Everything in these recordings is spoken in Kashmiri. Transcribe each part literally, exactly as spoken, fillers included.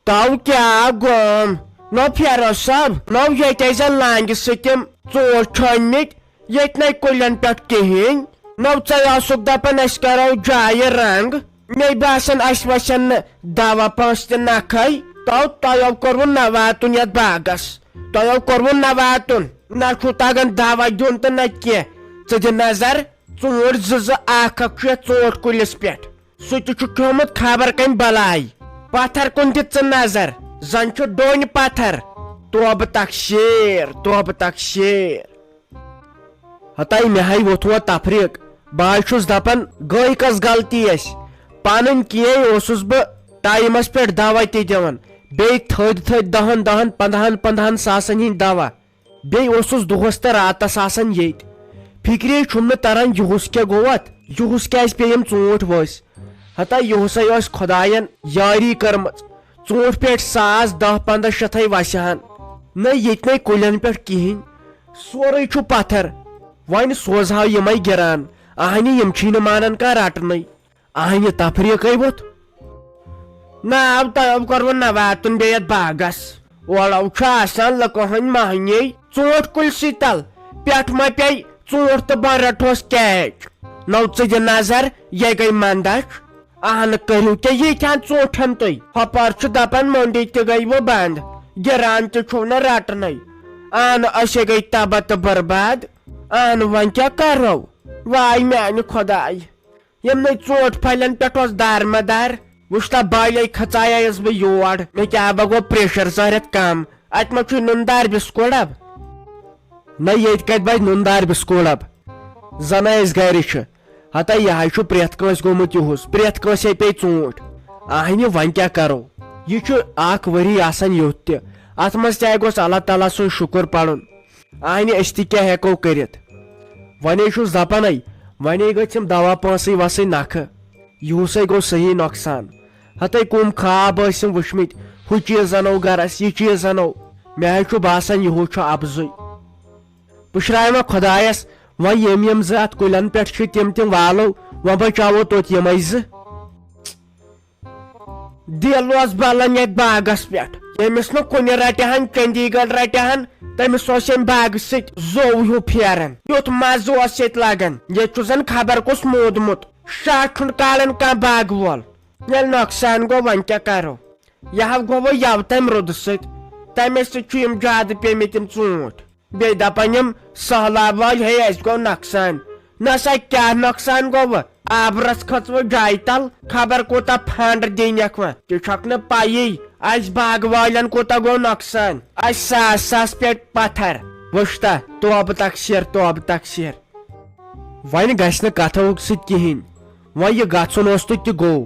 تو کیٛاہ گوم؟ نو فیروز صٲب، نو ییٚتہِ ٲسۍ زن لانگہِ سۭتۍ تِم ژوٗنٛٹھۍ چھٲنمٕتۍ، ییٚتہِ نَے کُلٮ۪ن پٮ۪ٹھ کِہیٖنۍ۔ نو ژَے ٲسُکھ دَپان أسۍ کَرو جایہِ رنٛگ۔ مےٚ باسان اَسہِ وَسن نہٕ دوا پٲنٛسہٕ تہِ نَکھَے۔ تو تۄہہِ کوٚروٕ نہ واتُن یَتھ باغس، تۄہہِ کوٚروٕ نہ واتُن۔ نہ چھُو تَگان دوا دیُن تہٕ نہ کینٛہہ۔ ژٕ دِ نظر، ژوٗنٛٹھۍ زٕ زٕ اکھ اکھ چھُ یَتھ ژوٗنٛٹھۍ کُلِس پٮ۪ٹھ۔ سُہ تہِ چھُ کھیوٚمُت خبر کَمہِ بَلایہِ۔ پَتھر کُن دِ ژٕ نظر، زَن چھُ ڈوٗنۍ پَتھر۔ توبہٕ تقصیر، توبہٕ تقصیر۔ ہتاے مےٚ ہاے ووٚتھوو تفریق۔ بہٕ ہاے چھُس دپان گٔے کۄس غلطی اَسہِ؟ پنٕنۍ کینٛہہ اوسُس بہٕ ٹایمس پٮ۪ٹھ دوا تہِ دِوان، بیٚیہِ تھٔدۍ تھٔدۍ دہن دہن پندہن پندہن ساسن ہٕنٛدۍ دوا۔ بیٚیہِ اوسُس دۄہس تہٕ راتس آسان ییٚتۍ۔ فکرے چھُم نہٕ تران یُہُس کیٛاہ گوٚو اتھ، یُہُس کیٛازِ پیٚیہِ یِم ژوٗنٛٹھۍ ؤسۍ؟ ہتا یُہُسے ٲس خۄداین یٲری کٔرمٕژ۔ ژوٗنٛٹھۍ پیٹہِ ساس دَہ پنٛداہ شیٚتھے وسہِ ہن۔ نہ ییٚتہِ نے کُلٮ۪ن پٮ۪ٹھ کِہیٖنۍ، سورُے چھُ پتھر۔ وۄنۍ سوزہاو یِمے گِران، اہنہِ یِم چھِی نہٕ مانان کانٛہہ رٹنٕے۔ اہنہِ تفریقے ووٚتھ۔ ناو تام کوٚروٕ نہ واتُن بیٚیہِ یتھ باغس۔ اورو چھُ آسان لُکہٕ ہٕنٛدۍ مہنی ژوٗنٛٹھۍ کُلۍ سٕے تل، پٮ۪ٹھ ما پیٚیہِ ژوٗنٛٹھ تہٕ بۄن رٹہوس کیچ۔ نو ژٕ دِ نظر، یے گٔے مندچھ۔ اہنہٕ کٔرِو کیٛاہ ییٖتہن ژوٗنٛٹھن تُہۍ؟ ہۄپٲرۍ چھُ دپان مٔنٛڈی تہِ گٔیوٕ بنٛد، گِران تہِ چھُو نہٕ رٹنَے۔ اہنہٕ أسے گٔے تباہ تہٕ برباد۔ اہنہٕ وۄنۍ کیٛاہ کرو؟ واے میانہِ خۄدایہِ، یِمنٕے ژوٗنٛٹھۍ پھلٮ۪ن پٮ۪ٹھ اوس دارمدار۔ وٕچھ تا بالے کھژایس بہٕ یور، مےٚ کیٛاہ بہ گوٚو پریشر زٲرِتھ کم۔ اتہِ ما چھُے نُن دار بسکوٹ ڈبہٕ؟ نہ ییٚتہِ کتہِ بچہِ نُن دار بسکوٹ ڈبہٕ؟ زنہٕ أسۍ گرِ چھِ۔ ہتا یہِ ہاے چھُ پرٛٮ۪تھ کٲنٛسہِ گوٚمُت یُہُس، پرٛٮ۪تھ کٲنٛسہِ ہے پیٚیہِ ژوٗنٛٹھۍ۔ اہنہِ وۄنۍ کیٛاہ کرو؟ یہِ چھُ اکھ ؤری آسان یُتھ تہِ۔ اتھ منٛز تہِ ہے گوٚژھ اللہ تعالیٰ سُنٛد شُکر پرُن۔ اہنہِ أسۍ تہِ کیٛاہ ہٮ۪کو کٔرِتھ؟ وۄنۍ ہے چھُس دپانے، وۄنۍ ہے گٔژھۍ یِم دوا پونٛسٕے وسٕے نکھٕ۔ یُہُسے گوٚو صحیح نۄقصان۔ ہتے کُم خواب ٲسِم وٕچھمٕتۍ، ہُہ چیٖز انو گرس، یہِ چیٖز انو۔ مےٚ ہے چھُ باسان یُہُس چھُ اپزُے۔ پُشراے وۄنۍ خۄدایس، وۄنۍ یِم یِم زٕ اتھ کُلٮ۪ن پٮ۪ٹھ چھِ، تِم تِم والو، وۄنۍ بچاوو توتہِ یِمے زٕ۔ دِل اوس بلان یتھ باغس پٮ۪ٹھ، ییٚمِس نہٕ کُنہِ رٹہِ ہن، چندی گڑھ رٹہِ ہن، تٔمِس اوس ییٚمہِ باغہٕ سۭتۍ زوٚو ہیوٗ پھیران۔ یُتھ مزٕ اوس ییٚتہِ لگان، ییٚتہِ چھُ زن خبر کُس موٗدمُت۔ شاہ چھُنہٕ کالان کانٛہہ باغہٕ وول۔ ییٚلہِ نۄقصان گوٚو، وۄنۍ کیٛاہ کرو؟ یہِ ہا گوٚو وۄنۍ یوٕ تمہِ رُدٕ سۭتۍ، تمے سۭتۍ چھُ یِم زیادٕ پیٚمٕتۍ یِم ژوٗنٛٹھۍ۔ بیٚیہِ دپان یِم سہلاب وٲلۍ، ہے، اَسہِ گوٚو نۄقصان۔ نہ سا، کیٛاہ نۄقصان گوٚو وۄنۍ؟ آبہٕ رژھ کھٔژ وۄنۍ جایہِ تل، خبر کوٗتاہ پھنڈ دِنکھ وۄنۍ۔ تہِ چھکھ نہٕ پیی، اَسہِ باغہٕ والٮ۪ن کوٗتاہ گوٚو نۄقصان۔ اَسہِ ساس ساس پیٹہِ پتھر۔ وٕچھتا، توبہٕ تقصیر، توبہٕ تقصیر۔ وۄنۍ گژھِ نہٕ کتھو سۭتۍ کِہیٖنۍ۔ وۄنۍ یہِ گژھُن اوس تہٕ تہِ گوٚو۔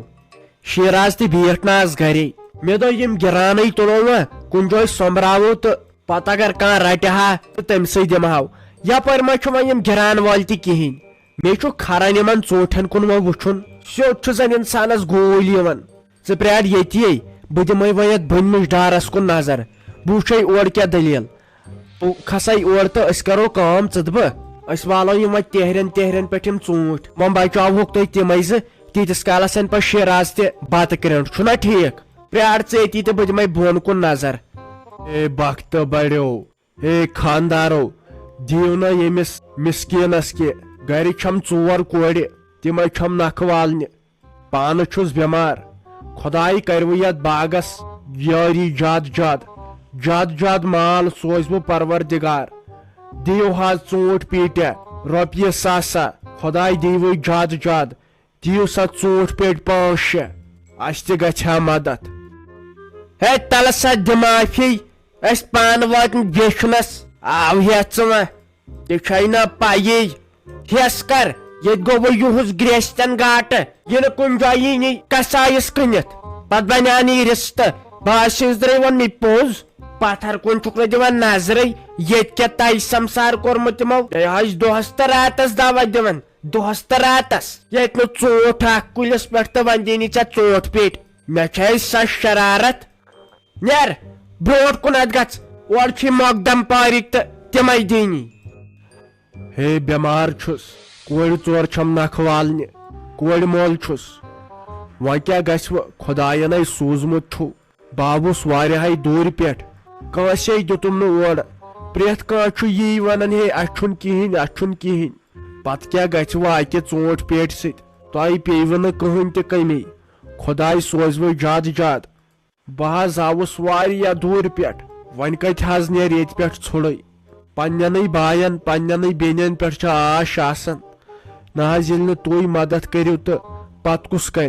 شیراز تہِ بیٖٹھ نہٕ آز گرے۔ مےٚ دوٚپ، یِم گِرانٕے تُلو وۄنۍ، کُنہِ جایہِ سۄمبراوو تہٕ پتہٕ اگر کانٛہہ رٹہِ ہا تہٕ تٔمۍ سٕے دِمہٕ ہاو۔ یپٲرۍ ما چھِ وۄنۍ یِم گِران وٲلۍ تہِ کِہیٖنۍ۔ مےٚ چھُ کھران یِمن ژوٗنٛٹھٮ۪ن کُن وۄنۍ وٕچھُن۔ سیوٚد چھُ زن انسانس گوٗلۍ یِوان۔ ژٕ پرٛار ییٚتی، بہٕ دِمے وۄنۍ یتھ بٔنمِس ڈارس کُن نظر۔ بہٕ وٕچھے اورٕ کیٛاہ دٔلیٖل۔ بہٕ کھسے اورٕ تہٕ أسۍ کرو کٲم، ژٕ تہٕ بہٕ۔ أسۍ والو یِم وۄنۍ تیہرٮ۪ن تیہرٮ۪ن پٮ۪ٹھ یِم ژوٗنٛٹھۍ۔ وۄنۍ بچاوہوکھ تُہۍ تِمے زٕ، تیٖتِس کالس انہِ پتہٕ شیراز تہِ بتہٕ کرٛنٛڈ۔ چھُنا ٹھیٖک؟ پرٛار ژٕ ییٚتی تہٕ بہٕ دِمے بۄن کُن نظر۔ اے بخت بڑیو، اے خاندارو، دِیِو نہ ییٚمِس مسکیٖنس کہِ۔ گرِ چھم ژور کورِ، تِمے چھم نکھٕ والنہِ۔ پانہٕ چھُس بٮ۪مار۔ خۄداے کرِوٕ یتھ باغس یٲری زیادٕ زیادٕ، زیادٕ زیادٕ مال سوزِ بہٕ پروردگار۔ دِیِو حظ ژوٗنٛٹھۍ پیٖٹہ، رۄپیہِ ساسا، خۄداے دِیِوٕے زیادٕ زیادٕ۔ دِیِو سا ژوٗنٛٹھۍ پیٹہِ پانٛژھ شےٚ، اسہِ تہِ گژھِ ہا مدد۔ ہے تلہٕ سا دِ معٲفی، أسۍ پانہٕ وٲتۍ بیچھُنس۔ آو ہٮ۪تھ ژٕ وۄنۍ؟ تہِ چھے نہ پَیی۔ ہٮ۪س کر، ییٚتہِ گوٚو وۄنۍ یُہُس گرٛیستٮ۪ن گاٹہٕ۔ یہِ نہٕ کُنہِ جایہِ یی نی کسایس کٕنِتھ، پتہٕ بنیٛان یہِ رِستہٕ۔ بہٕ ہا چھُس درے وۄنۍ مےٚ پوٚز۔ پتھر کُن چھُکھ نہٕ دِوان نظرٕے۔ ییٚتہِ کیٛاہ تَے سمسار کوٚرمُت تِمو؟ تُہۍ حظ دۄہس تہٕ راتس دوا دِوان، دۄہس تہٕ راتس۔ ییٚتہِ نہٕ ژوٗنٛٹھ اکھ کُلِس پٮ۪ٹھ تہٕ وۄنۍ دِنی ژےٚ ژوٗنٛٹھ پیٹہِ۔ مےٚ چھےٚ سۄ شرارت۔ نیر، برونٛٹھ کُن اتھ گژھ، اورٕ چھُے مۄقدم پارِک تہٕ تِمے دِنی۔ ہے بٮ۪مار چھُس، کورِ ژور چھَم نکھٕ والنہِ، کورِ مول چھُس۔ وۄنۍ کیٛاہ گژھِ وۄنۍ؟ خۄداینَے سوٗزمُت چھُ۔ بہٕ آوُس واریاہے دوٗرِ پٮ۪ٹھ، کٲنٛسے دیُتُم نہٕ اورٕ۔ پرٛٮ۪تھ کانٛہہ چھُ یی ونان، "ہے، اسہِ چھُنہٕ کِہیٖنۍ، اسہِ چھُنہٕ کِہیٖنۍ۔" پتہٕ کیٛاہ گژھِ وۄنۍ اکہِ ژوٗنٛٹھۍ پیٹہِ سۭتۍ؟ تۄہہِ پیٚیوٕ نہٕ کٕہٕنۍ تہِ کٔمی۔ خۄداے سوزوٕ زیادٕ زیادٕ۔ بہٕ حظ آوُس واریاہ دوٗرِ پٮ۪ٹھ، وۄنۍ کتہِ حظ نیرِ ییٚتہِ پٮ۪ٹھ ژھوٚرُے؟ پننٮ۪نٕے باین، پننٮ۪نٕے بیٚنٮ۪ن پٮ۪ٹھ چھِ آش آسان۔ نہ حظ، ییٚلہِ نہٕ تُہۍ مدد کٔرِو تہٕ پتہٕ کُس کرِ؟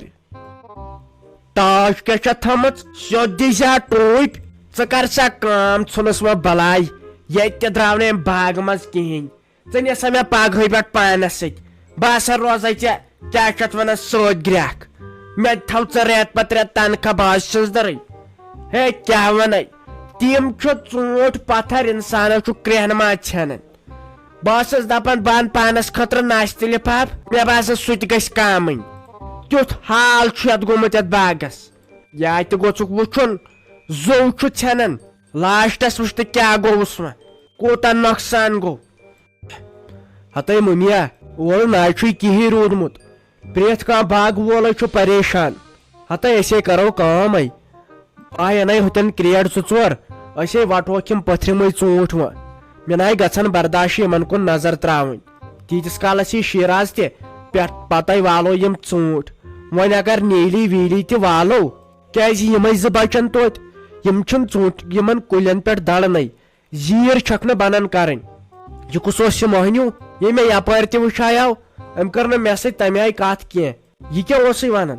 ٹاس کیٛاہ چھےٚ تھٲمٕژ؟ سیوٚد دی زِ ہا ٹوٗپۍ۔ ژٕ کر سا کٲم، ژھُنُس وۄنۍ بلاے۔ ییٚتہِ تہِ درٛاو نہٕ أمۍ باغہٕ منٛز کِہیٖنۍ۔ ژٕ نہِ سا مےٚ پگہٕے پٮ۪ٹھ پانس سۭتۍ۔ بہٕ ہسا روزے ژےٚ، کیٛاہ چھِ اتھ ونان، سۭتۍ گرٛٮ۪کھ۔ مےٚ تہِ تھاو ژٕ رٮ۪تھ پتہٕ رٮ۪تھ تنخواہ، بہٕ حظ چھُس درٕے۔ ہے، کیٛاہ ونَے؟ تِم چھِ ژوٗنٛٹھۍ پتھر، انسانس چھُ کرٛیہن ما ژھٮ۪نان۔ بہٕ ٲسٕس دپان، بہٕ انہٕ پانس خٲطرٕ نستہِ لفاف، مےٚ باسان سُہ تہِ گژھِ کامٕنۍ۔ تیُتھ حال چھُ یتھ گوٚمُت یتھ باغس۔ یا تہِ گوٚژھُکھ وٕچھُن، زوٚو چھُ ژھٮ۪نان، لاسٹس وٕچھ تہٕ کیٛاہ گوٚوُس وۄنۍ، کوٗتاہ نۄقصان گوٚو۔ ہتے مُمیا، اورٕ نہ چھُے کِہی روٗدمُت۔ پرٛٮ۪تھ کانٛہہ باغہٕ وولے چھُ پریشان۔ ہتے أسے کرو کٲم اے۔ آے اَنَے ہُتٮ۪ن کرٛیڈ زٕ ژور، أسے وَٹہوکھ یِم پٔتھرِمٕے ژوٗنٛٹھۍ وۄنۍ۔ مےٚ نَے گژھان برداشٕے یِمَن کُن نظر ترٛاوٕنۍ۔ تیٖتِس کالَس یی شیٖراز تہِ پٮ۪ٹھ، پَتَے والو یِم ژوٗنٛٹھۍ۔ وۄنۍ اگر نیٖلی ویٖلی تہِ والو، کیٛازِ یِمَے زٕ بَچَن توتہِ؟ یِم چھِنہٕ ژوٗنٛٹھۍ یِمَن کُلٮ۪ن پٮ۪ٹھ دَرنَے۔ زیٖر چھکھ نہٕ بنان کرٕنۍ۔ یہِ کُس اوس یہِ مۄہنیو، ییٚمۍ مےٚ یپٲرۍ تہِ وٕچھایاو؟ أمۍ کٔر نہٕ مےٚ سۭتۍ تمہِ آیہِ کتھ کینٛہہ۔ یہِ کیٛاہ اوسُے ونان؟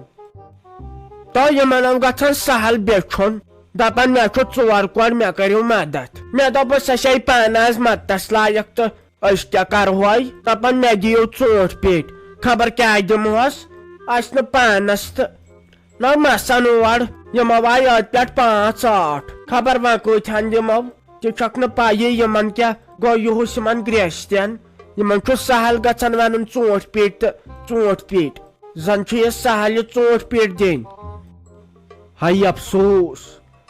تو یِمن اوس گژھان سہل بیچھُن، دپان، "مےٚ چھُ ژور کورِ، مےٚ کٔرِو مدد۔" مےٚ دوٚپُس، "سۄ چھے پانہٕ از مددس لایق تہٕ أسۍ کیٛاہ کرہوے؟" دپان، "مےٚ دِیِو ژوٗنٛٹھۍ پیٹہِ، خبر کیٛاہ دِمہوس، اسہِ نہٕ پانس تہٕ۔" نہ مسن اور، یِمو آے أتھۍ پٮ۪ٹھ پانٛژھ ٲٹھ۔ خبر وۄنۍ کۭتۍ ہن دِمو؟ تہِ چھکھ نہٕ پَیی یِمن کیٛاہ گوٚو یِہُس یِمن گرٛیستٮ۪ن۔ یِمن چھُ سہل گژھان ونُن ژوٗنٛٹھۍ پیٹہِ تہٕ ژوٗنٛٹھۍ پیٹہِ۔ زن چھُ یہِ سہل یہِ ژوٗنٛٹھۍ پیٹہِ دِنۍ۔ ہاے افسوس!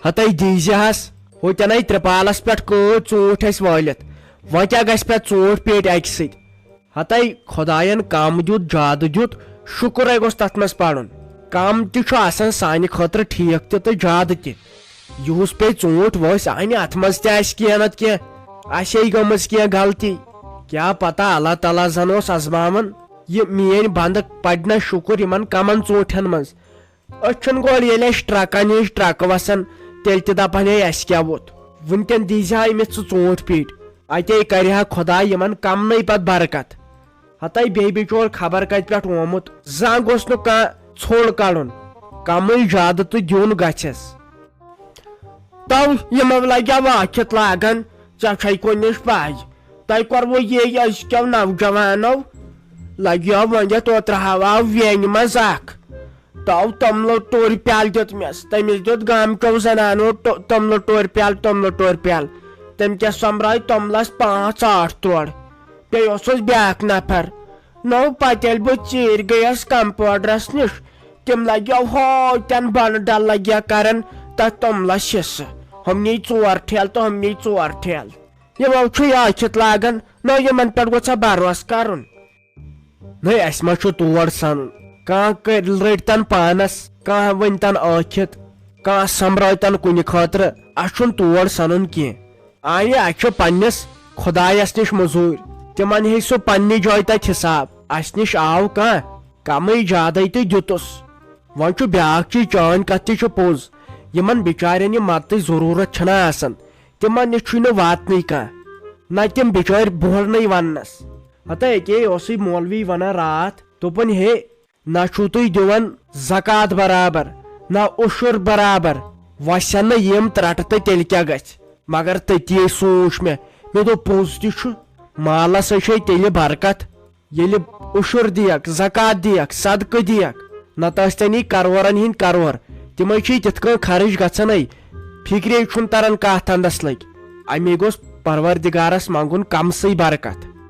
ہتے دیٖزِ ہس، ہوتٮ۪نے ترپالس پٮ۪ٹھ کۭتۍ ژوٗنٛٹھۍ ٲسۍ وٲلِتھ۔ وۄنۍ کیٛاہ گژھِ پٮ۪تھ ژوٗنٛٹھۍ پیٹہِ اکہِ سۭتۍ؟ ہتے خۄداین کم دیُت، زیادٕ دیُت، شُکرے گوٚژھ تتھ منٛز پرُن۔ کم تہِ چھُ آسان سانہِ خٲطرٕ ٹھیٖک تہِ تہٕ زیادٕ تہِ۔ یُہُس پیٚیہِ ژوٗنٛٹھۍ ؤسۍ انہِ، اتھ منٛز تہِ آسہِ کینٛہہ نتہٕ کینٛہہ، آسہِ ہے گٔمٕژ کینٛہہ غلطی۔ کیٛاہ پتہ، اللہ تعالیٰ زن اوس ازماوان یہِ میٲنۍ بندٕ پرِ نا شُکر یِمن کمن ژوٗنٛٹھٮ۪ن منٛز۔ أچھن گۄڈٕ ییٚلہِ اَسہِ ٹرکن ہِنٛز ٹرکہٕ وسن، تیٚلہِ تہِ دپہن ہے، اَسہِ کیٛاہ ووٚتھ؟ وُنکٮ۪ن دیٖزِ ہا أمِس ژٕ ژوٗنٛٹھۍ پیٖٹۍ، اتے کرِ ہا خۄداے یِمن کمنٕے پتہٕ برکت۔ ہتے بیٚیہِ بِچور خبر کتہِ پٮ۪ٹھ آمُت، زانٛہہ گوٚژھ نہٕ کانٛہہ ژھوٚل کڑُن، کمٕے زیادٕ تہٕ دیُن گژھٮ۪س۔ تو یِمو لگیو وٲتھِتھ لاگن، ژےٚ چھے کُنِچ پاے۔ تۄہہِ کوٚروٕ یی أزکیو نوجوانو، لگیو ونِتھ اوترٕ ہاو آو وینہِ منٛز اکھ۔ تو توٚملہٕ ٹوٗرِ پیالہٕ دیُت مےٚ۔ تٔمِس دیُت گامہٕ کیو زنانو ٹو-، توٚملہٕ ٹوٗرِ پیالہٕ، توٚملہٕ ٹوٗرِ پیالہٕ۔ تٔمۍ کیٛاہ سۄمبرٲے توٚملس پانٛژھ ٲٹھ تروڑ۔ بیٚیہِ اوسُس بیٛاکھ نفر۔ نو پتہٕ ییٚلہِ بہٕ ژیٖرۍ گٔیس کمپاوڈرس نِش، تِم لگیو ہوتٮ۪ن بۄنہٕ ڈل لگیا کران تتھ توٚملس حصہٕ۔ ہُم نی ژور ٹھیلہٕ تہٕ ہُم نی ژور ٹھیلہٕ۔ یِمو چھُ یہِ أکھِتھ لاگان، نو یِمن پٮ۪ٹھ گوٚژھ ہا بھروسہٕ کرُن۔ نٔے، اسہِ ما چھُ تور سنُن؟ کانٛہہ کٔرۍ، رٔٹۍ تن پانس، کانٛہہ ؤنۍ تن ٲکھِتھ، کانٛہہ سۄمبرٲوۍ تن کُنہِ خٲطرٕ۔ اسہِ چھُنہٕ تور سنُن کینٛہہ۔ آیہِ، اسہِ چھُ پننِس خۄدایس نِش مٔزوٗرۍ۔ تِمن ہیٚیہِ سُہ پننہِ جایہِ تتہِ حساب۔ اسہِ نِش آو کانٛہہ کمٕے زیادے تہٕ دیُتُس۔ وۄنۍ چھُ بیٛاکھ چیٖز، چٲنۍ کتھ تہِ چھِ پوٚز۔ یِمن بِچارٮ۪ن یہِ مدتٕچ ضروٗرت چھنہ آسان، تِمن نِش چھُے نہٕ واتنٕے کانٛہہ، نہ تِم بِچٲرۍ بوہرنٕے وننس۔ ہتے أکے اوسُے مولوی ونان راتھ، دوٚپُن، ہے، نہ چھُو تُہۍ دِوان زکوٰۃ برابر، نہ عشر برابر۔ وسن نہٕ یِم ترٹہٕ تہٕ تیٚلہِ کیٛاہ گژھِ؟ مگر تٔتی سوٗنچ مےٚ، مےٚ دوٚپ، پوٚز تہِ چھُ، مالس ہے چھے تیٚلہِ برکت، ییٚلہِ عشر دِیکھ، زکوٰۃ دِیکھ، صدقہٕ دِیکھ۔ نتہٕ ٲسۍ تنی کرورن ہٕنٛدۍ کرور، تِمے چھِ تِتھ کٔنۍ خرٕچ گژھان۔ فکرے چھُنہٕ تران کتھ اندس لٔگۍ۔ امی گوٚژھ پروردگارس منگُن کمسٕے برکت۔